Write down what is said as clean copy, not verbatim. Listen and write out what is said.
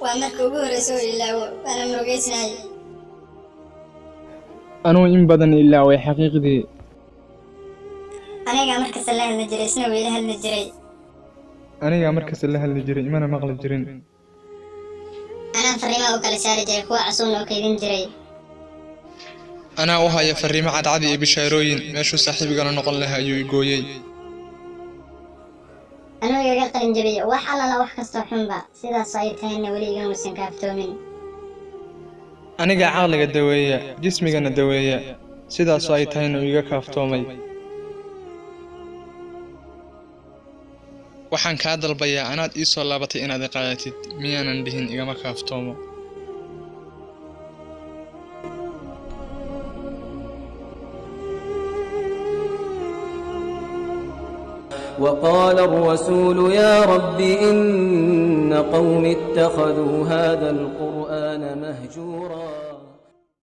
Waa marka ugu horreysa oo ilaawo, waana murugaysnahay. Anuu in badan ilaaway xaqiiqdii. Anigaa markasta la hadli jiray, isna wuu ila hadli jiray. Anigaa markasta la hadli jiray, imana maqli jirin. Anaa fariimaha u kala saari jiray, kuwa cusubna u kaydin jiray. Anaa u haya farriimo cadcad iyo bishaarooyin. Meeshuu saaxiibigana noqon lahaa ayuu i gooyey. Anuu igaga qalin jabiyey wax allala wax kastoo xunba, sidaasoo ay tahayna weli igamuusan kaaftoomin. Anigaa caqliga daweeya, jismigana daweeya, sidaasoo ay tahayna uu iga kaaftoomay. Waxaan kaa dalbayaa anaad ii soo laabatay inaad i qaadatid. Miyaanan dhihin igama kaaftoomo? وقال الرسول يا رب إن قومي اتخذوا هذا القرآن مهجورا.